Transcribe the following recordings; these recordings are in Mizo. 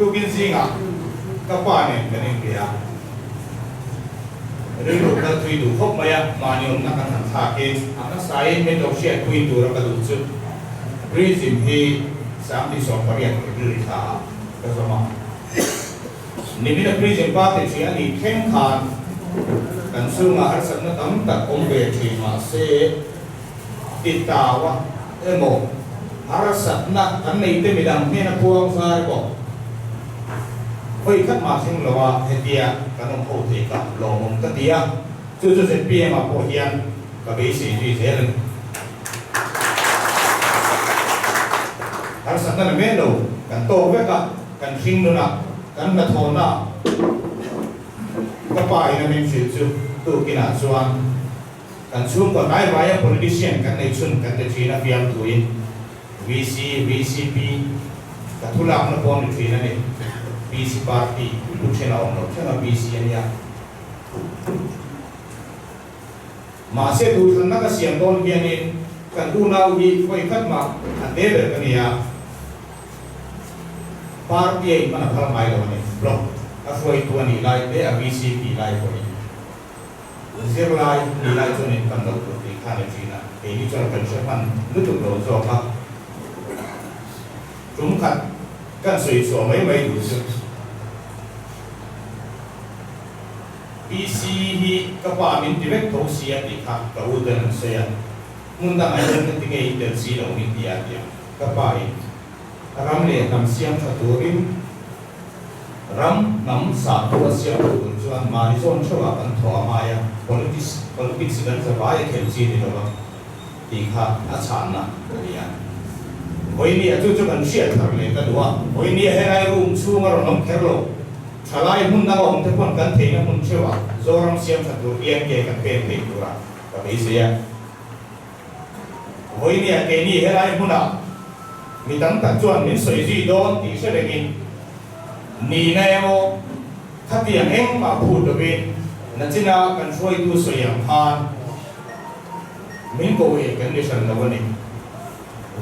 Tukin zingah ka pa nen kan inbia a, rilru kal thui duh khawp mai a, mahni awmna kan han thlak hi a hmasain min lo hriatpui tura ka duh chu Prism hi 2018 April thla ah ka zawm a. Nimina Prism party ṭhi a nih thleng khan kan chhungah harsatna tam tak awm ve ṭhin mahse, Ti tau a emaw harsatna kan nei te midang hnena puang zai bawk. Vawi khat mah thleng lo a hetia kan awm ho thei ka lawmawm ka ti a, chu chu zpm ah pawh hian ka beisei zui zel a ni. Harsatna la men lo kan tawk vek a, kan hring nun a, kan hnathawhna ah ka pa in a min hrilh chu tukinah chuan Kan chhungkaw hnaivaia politician kan nei chhun kan ti thin a fiamthuin VC, VCP ka thu lakna pawh a ni thin a ni. PC party pu then a awm loh thleng a PC a nia. Mahse duhthlanna ka siam dawn hianin kan unau hi vawi khat mah a te ber ka nia. Party a inhman a phal ngai lo a ni. Block a hruaitu a nih lai te a VCP lai pawhin. Zirlai ni lai chuan in pan lo tur tih kha ni thin a, keini chuan kan hre hman lutuk lo zawk a. Tum khat kan sawi chhuah mai mai duh chu PC hi ka pa min ti vek tho si a tih kha ka u ten an sawi a, hmun dangah hian ka ti ngei i tel si lo min ti a ti a, ka pa in ram leh hnam siam tha turin Ram, hnam, sakhua siam lo tur chuan mahni zawn theuhah kan thaw a ngai a, politics, politics hi kan zavai a khelh chi ni lo va tih kha a chhanna a ni a. Vawinia chu chu kan hriat thar leh ka duh a, vawinia helai room chhunga rawn awm kher lo, thalai hmun danga awm te pawn kan theihna hmun theuhah Zoram siam tha tur hian ke kan pen thei tura ka beisei a. Vawinia keini helai hmunah mi tam tak chuan min sawi zui dawn tih hre rengin nihna emaw khatiang engmah phut lovin nachina kan hruaitu sawi ang khan min ko ei kan ni hran lo a ni.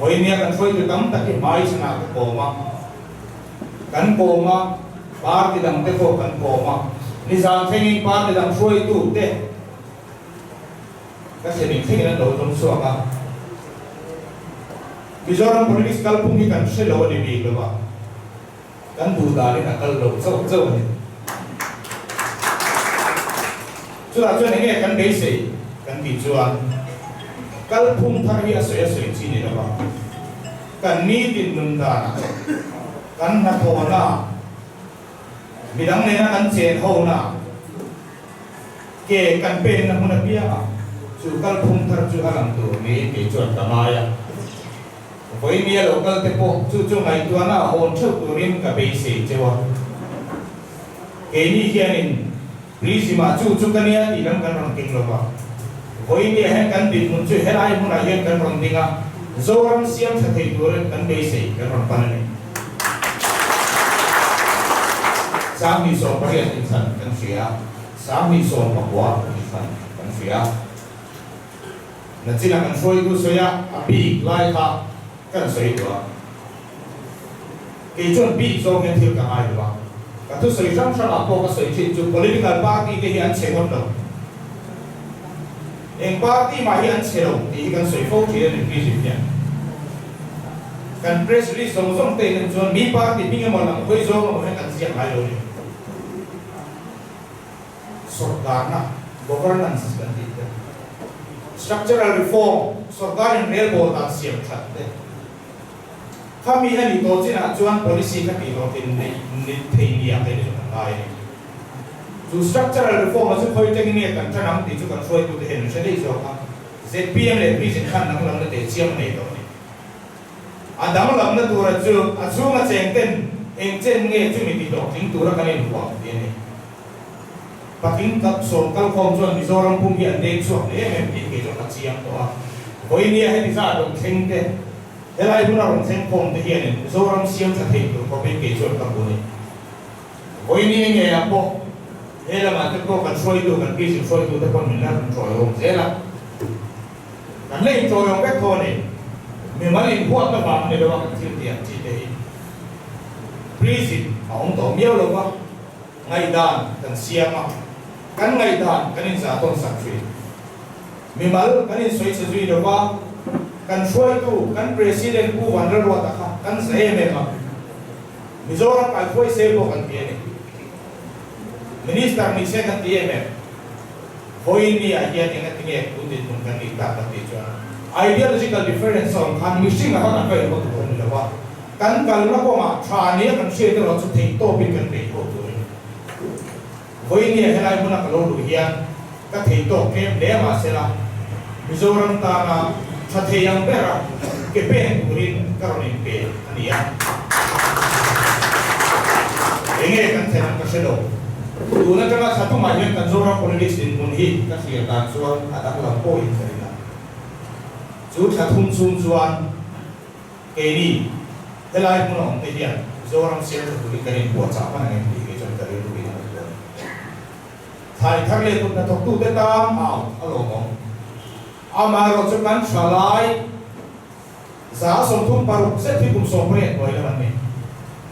Vawinia kan hruaitu tam tak hi hmai chhanah ka kawm a, kan kawm a, party dangte pawh kan kawm a, nizan thlengin party dang hruaitu te, Ka thlenin thlengin an lo tum chhuak a. Mizoram politics kalphung hi kan hre lo a ni bik lo a, kan duh danin a kal lo chauh chauh a ni. Chutah chuan enge kan beisei kan tih chuan kalphung thar hi a sawi a sawi chi ni lo a, kan nitin nun danah, kan hnathawhnaah, midang nena kan chen honaah, Ke kan penna hmun apiangah chu kalphung thar chu a lang tur niin kei chuan ka ngai a. Vawinia lo kal te pawh chu chu ngaihtuahna a hawn theuh turin ka beisei cheu a. Keini hianin Prism-ah chu chu ka nia tih lam kan rawn keng lo va. Vawinia hian kan dinhmun chu helai hmunah hian kan rawn ding a, Zoram siam tha thei turin kan beisei kan rawn pan a ni. 2018 inthlan kan hria a, 2019 inthlan kan hria a. Nachina kan hruaitu sawi a, a bik lai kha kan sawi duh a. Kei chuan bik zawng hian thil ka ngai lo a. Ka thusawi hrang hrangah pawh ka sawi thin chu political party te hi an chhe ngawt lo. Eng party mah hi an chhe lo tih hi kan sawi fo thin a ni Prism hian. Kan press release zawng zawng te in en chuan mi party hming emaw lang hawi zawng emaw hian kan ziak ngai lo ni. Sawrkarna, governance, kan tih te, structural reform, sawrkar in relbawl dan siam that te, khami a nih tawh chinah chuan policy kha tih hlawhtlin neih ni thei nia kei ni chu kan ngai a ni. Chu structural reform a chu khawi tengin nge kan tan ang tih chu kan hruaitute hian an hre daih zawk a, zpm leh Prison khan danglamna teh chiam a nei tawh a ni. A danglamna tura chu a chhunga cheng ten eng chen nge chumi ti hlawhtling tura kan inhuam tih a ni. Patling sawm kalkhawm chuan Mizoram pum hi an deng chhuak hle em em tih kei chu ka chiang tawh a. Vawinia heti zat rawn thleng te, helai hmuna rawn thleng khawm te hianin Mizoram siam tha thei tur khawpin kei chuan ka hmu a ni. Vawinia ngeiah pawh he lamah te pawh kan hruaitu, kan prison hruaitu te pawn min la rawn tawiawm zel a. Kan la intawiawm vek tho a ni. Mimal inhuatna vang a ni lo a kan thil tih ang chi te hi. Prism a awm tawh miau lo va, ngaihdan kan siam a, kan ngaihdan kan inzah tawn sak thin. Mimal kan insawi chhe zui lo va, kan hruaitu, kan President Pu Vanlalruata kha kan za em em a, Mizoram kaihruai se pawh kan ti a ni. Minister ni se kan ti em em. Vawiin ni ah hian enga tinge tun dinhmun kan nih tak kan tih chuan ideological difference a awm khan mihring a kha kan va inhaw tur a ni lo a, kan kalna kawngah tha nia kan hriat erawh chu theihtawpin kan beih ho tur a ni. Vawiin ni ah helai hmuna ka lo luh hian ka theihtawk tlem hle mahsela Mizoram tana tha thei ang bera ke pen turin ka rawn inpe a ni a. Enge kan thlen ang ka hre lo. Tun atanga thla tumah hian kan Zoram politics dinhmun hi ka thlir dan chuan a danglam pawhin ka ring a. Chu thla thum chhung chuan keini helai hmun a awm te hian Zoram siam tha turin kan inpuahchah hman ang em tih kei chuan ka rilru in a ngaihtuah a ni. Thlai thar leh kut hnathawktute tan au a lawmawm. Amaherawhchu kan thalai. 36 zet hi kum 18 hnuai lam an ni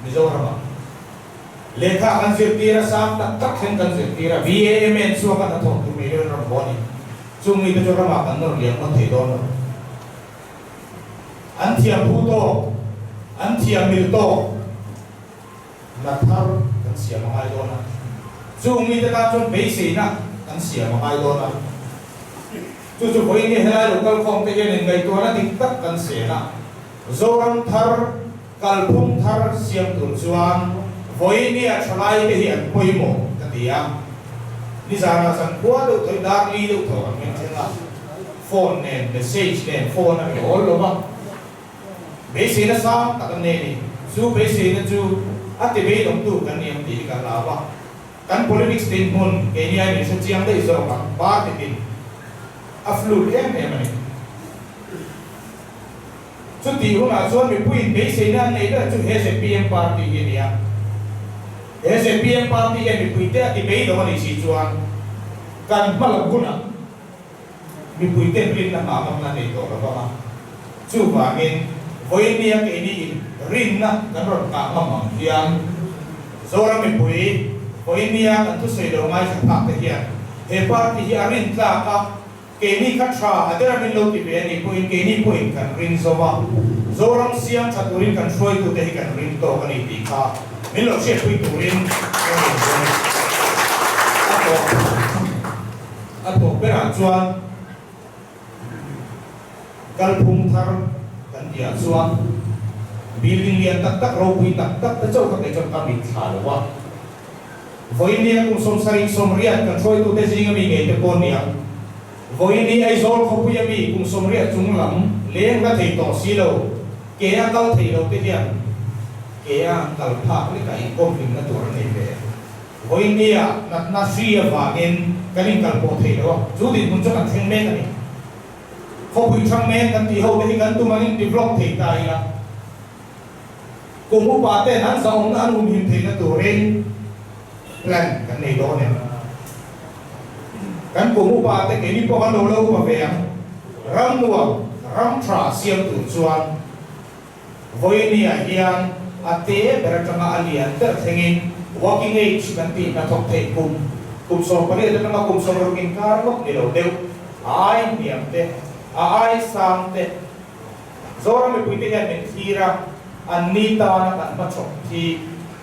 Mizoramah. Lehkha kan zirtir a, sang tak tak thleng kan zirtir a, BAMN chhuak a hnathawk tur nei deuhin ram haw a ni. Chung mite chu ramah kan nawr liam ngawt thei dawn lo. An thiam phu tawk, an thiam mil tawk na thar kan siam a ngai dawn a. Chung mite tan chuan beiseina kan siam a ngai dawn a. Chu chu vawiin hi helai lo kalkhawm te hian inngaihtuahna dik tak kan sen a, Zoram thar, kalphung thar siam tur chuan vawiin hi a thalai te hi an pawimawh ka ti a. Nizanah zan khua deuh thawi dar li deuh thaw kan meng thleng a, phone nen message nen phone a ri awl lo va, beiseina sang tak an nei a ni. Chu beiseina chu a ti beidawngtu kan ni ang tih hi ka hlau a. Kan politics dinhmun keini aiin min hre chiang daih zawk ang, party tin a fluid em em a ni. Chutih hunah chuan mipuiin beiseina an neih ber chu he zpm party hi a ni a. He zpm party hian mipuite a ti beidawng a nih si chuan kan hma lam hunah mipuite rinna nghah ngamna nei tawh lo vang a. Chuvangin, vawinia keini in rinna kan rawn nghah ngam ang hian Zoram mipui vawinia kan thusawi lo ngaithla phak te hian he party hi a rin tlak a, keini kha tha a dera min lo ti ve a nih pawhin keini pawhin kan rin zo a, Zoram siam tha turin kan hruaitute hi kan rin tawk a ni tih kha min lo hriatpui turin ka rawn sawi a tawp. A tawp berah chuan kalphung thar kan tihah chuan building lian tak tak, ropui tak tak te chauh kha kei chuan ka mit thla lo a. Vawinia kum 70 80 kan hruaitute zinga mi ngei te pawh nia. Vawiini Aizawl khawpuia mi kum 80 chung lam leng la thei tawh si lo, ke a kal thei lo te hian ke a an kal phak lekah inkawmhlimna tur an nei ve. Vawinia natna hri avangin kan inkalpawh thei lo a, chu dinhmun chu kan thleng mek a ni. Khawpui thang mek kan tih ho te hi kan tum angin develop thei ta ila, kum upa ten an zahawmna an humhim theihna turin plan kan nei dawn em? Kan kum upa te keini pawh kan lo la upa ve ang. Ram nuam, ram tha siam tur chuan Vawinia hian a te ber atanga a lian ber thlengin working age kan tih hnathawk theih kum, kum 18 atanga kum 60 inkar ngawt ni lo deuh, a ai hniam te, a ai sang te, Zoram mipuite hian min thlir a, an ni tana kan hmachhawp hi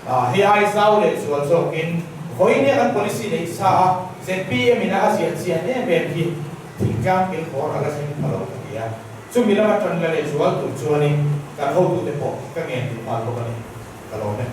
hei ai zau leh zual zawkin Vawinia kan policy neih sa a zpm ina a ziah chian em em hi thingtlang kilkhawr a la thleng pha lo ka ti a. Chumi lama tan la leh zual tur chuanin kan hotute pawh ka ngen duh nghal bawk a ni. Ka lawm e.